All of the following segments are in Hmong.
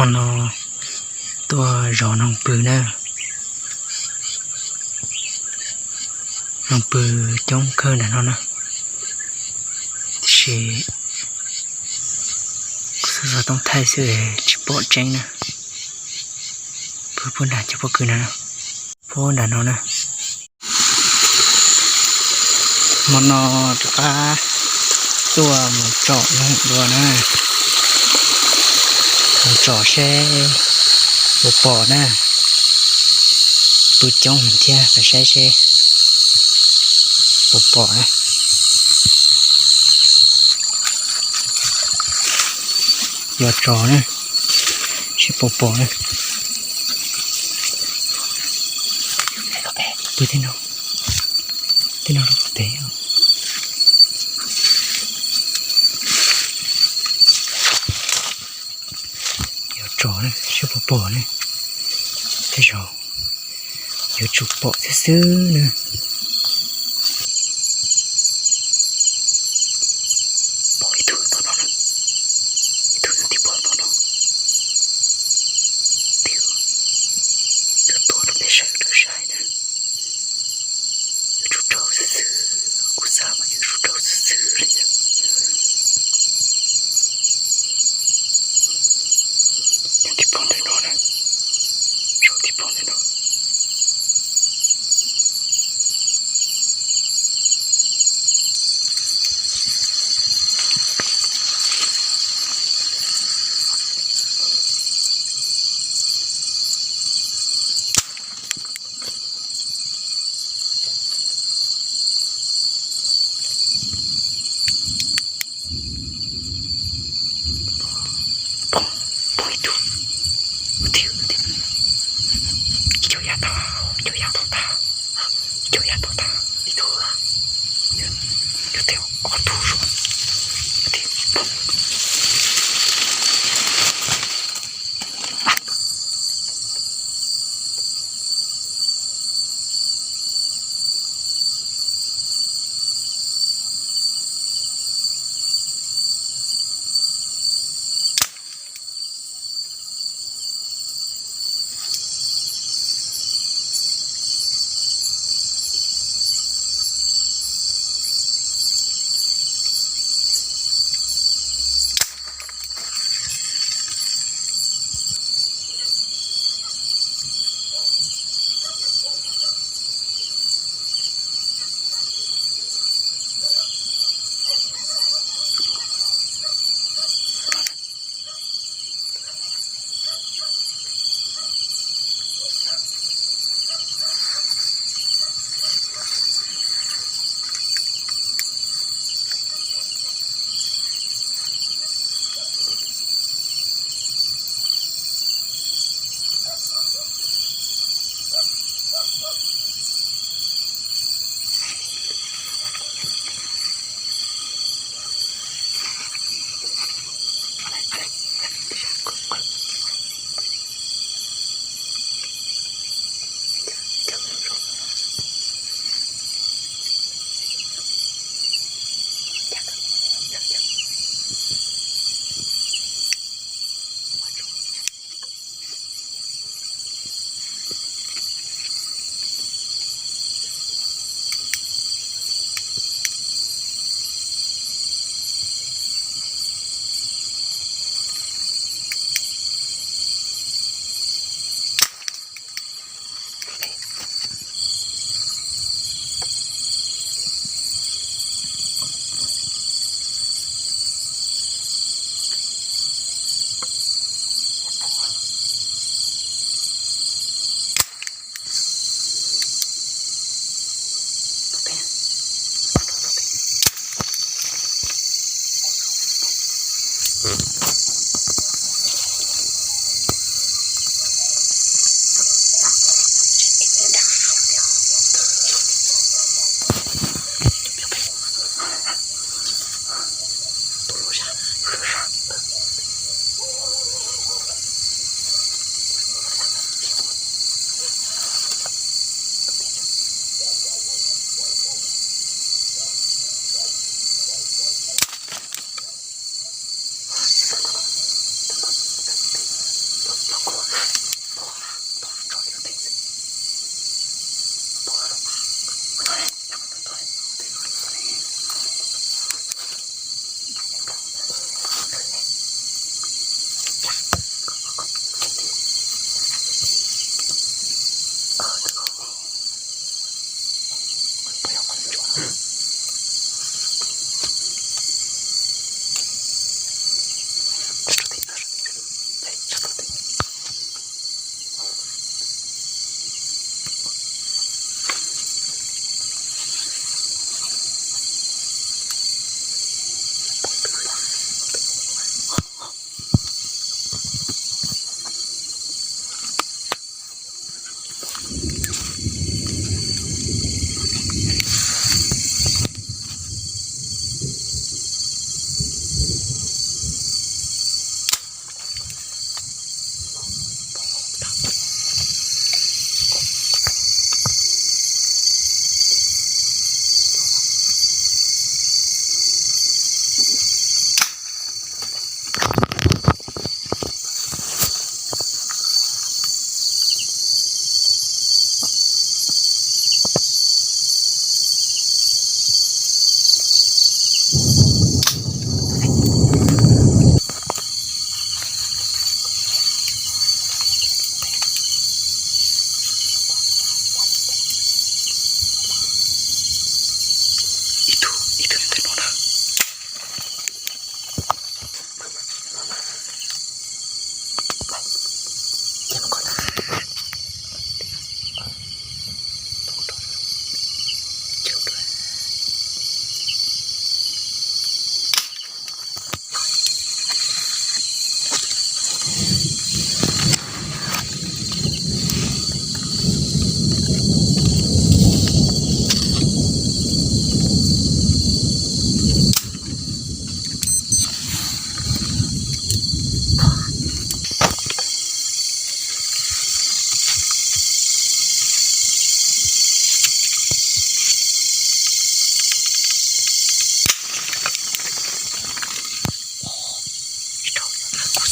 No tuaj zov noog pw na. Noog pw coob kawg nram no na. Tiam sis kuv xav xov tooj thaij xwb tsis pom tseeb na. Pw puag nram cov pob kws na, puag nram no na. Hmo no rov qab tuaj mus tsom noog dua na. Mus tsom seb puas pom na. Pw coob heev thiab, saib seb puas pom na. Los tso na, seb puas pom na. Pw tej no, tej no los pem. Yuav tso na, seb puas pom na. Tej zaum yuav tsum pom xwb xwb na. Pom ib tug tom no na, ib tug tim pom tom no. Twb tuaj rau peb sawv daws saib na. Yuav tsum raug xwb xwb, kuv xav mas yuav tsum raug xwb xwb li. Nyob tim pog ntawm no na, saum tim pog ntawm no. Pom, pom ib tug, ib tug, ib tug yam tau, ib tug yam tau tag, ib tug yam tau tag, ib tug, yog tej ob tug zoo, yog tej pom.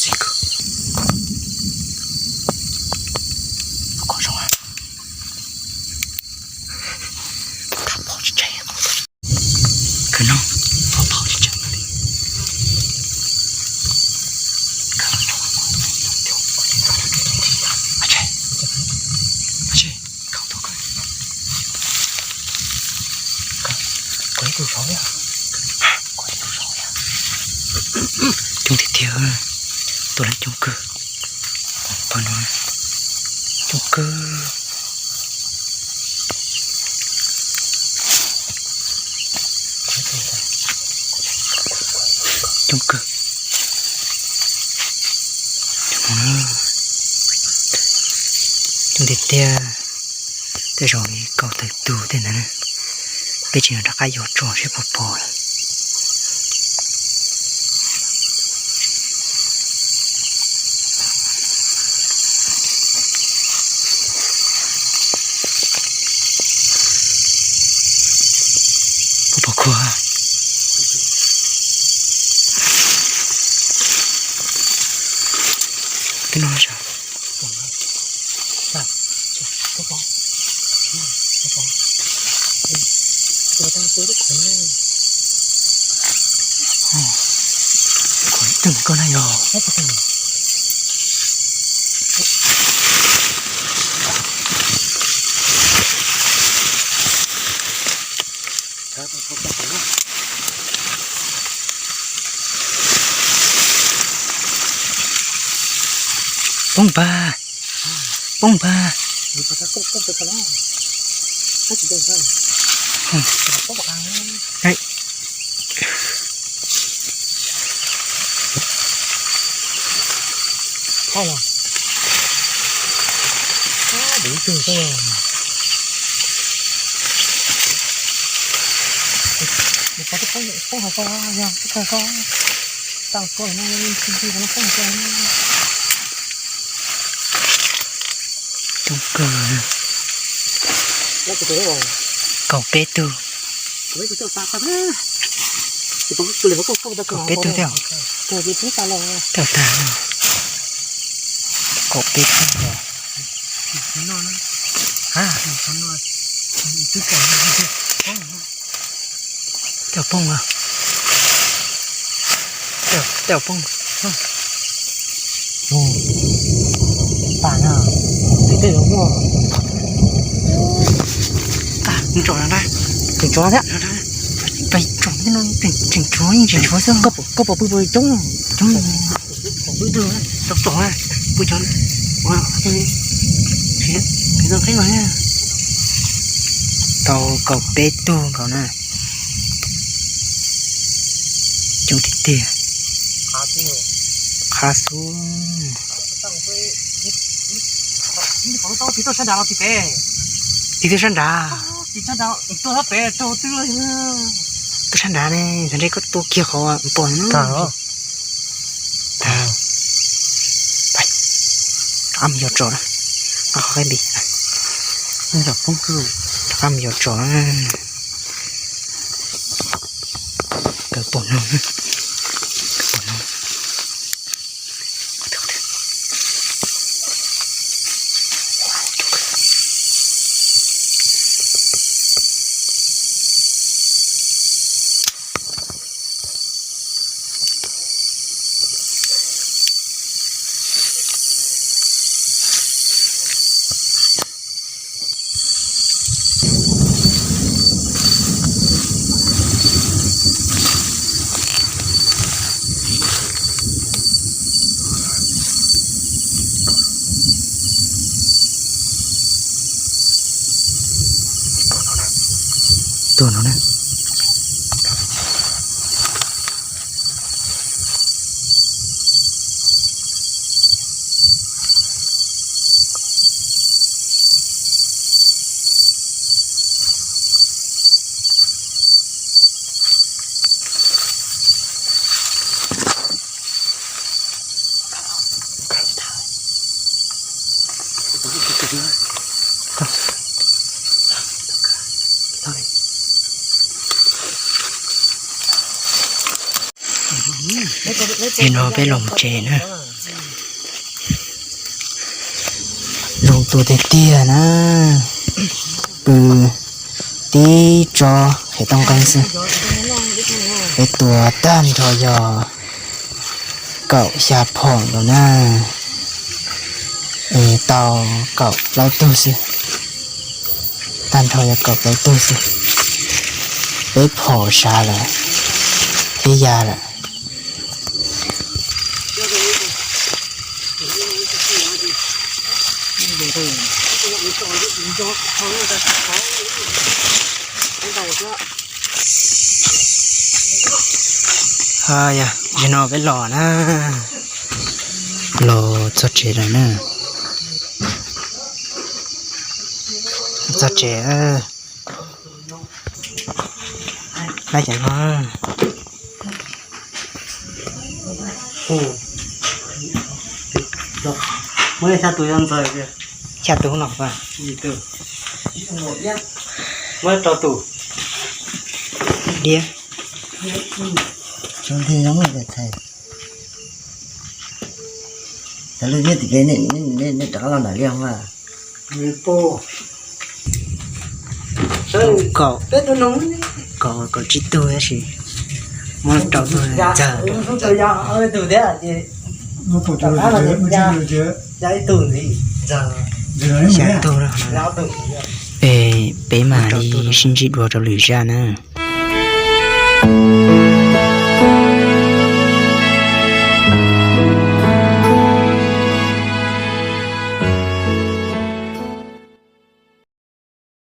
Txiv kawg. Qhov zoo, qhov pom tsis tsheej. Kawg no, pom pom tsis tsheej li. Coob tiag tiag, tus lab coob kawg. Pog no coob kawg. Coob kawg. Coob tiag tiag. Tej zaum kaum tawm tug tej ntawd na. Peb tsis rov qab yuav tso seb puas pom lawm. Puas pom khuav? Twb no sav. Khuav twg koj na yog? Poob npag, poob npag. Coob kawg. Kaum peb tug. Kaum peb tug thiab. Tag, kaum peb tug. Tej poob, tej poob. Pam na, tej tej los muaj. Tsom na, tseem tsov thiab. Pais tsom tej no tseem tsov, yeej tseem tsov xwb. Koj pom pw puas coob? Coob. Pw tau, tau pw cov, tau kaum peb tug nkaus na. Coob tiag tiag. Qab xub. Tig twb sab nrad. Twb sab nrad ne, ntawd koj tua kiag qhov pom no. Rov qab mus yos tsom na, qhov qab npis. Rov qab mus yos tsom na. Kawg pom no, kawg pom no. Tuaj no na. Nim no peb los mus tsev na. Tua tiag tiag na, pw tib tsob qhiav tooj qeeb xwb. Peb tua tag nrho yog kaum xya phom nkaus na, es tau kaum plaub tug xwb. Tag nrho yog kaum plaub tug xwb. Peb phom sav lawm, peb ya lawm. Yog, zaum no peb los na, los txog tsev lawm na. Txog tsev, laib cov no. Muab xya tus yog ntxawg, xya tus no, muab rau tus diab. Tsav nthe, thaum lwm niaj tim peb, nej rov qab los nram liaj mas. Kaum, kaum, kaum tsib tug tab sis muab rau tus ntxawg. Xya tug, es peb mam li sib ntsib dua rau lwm zaj na.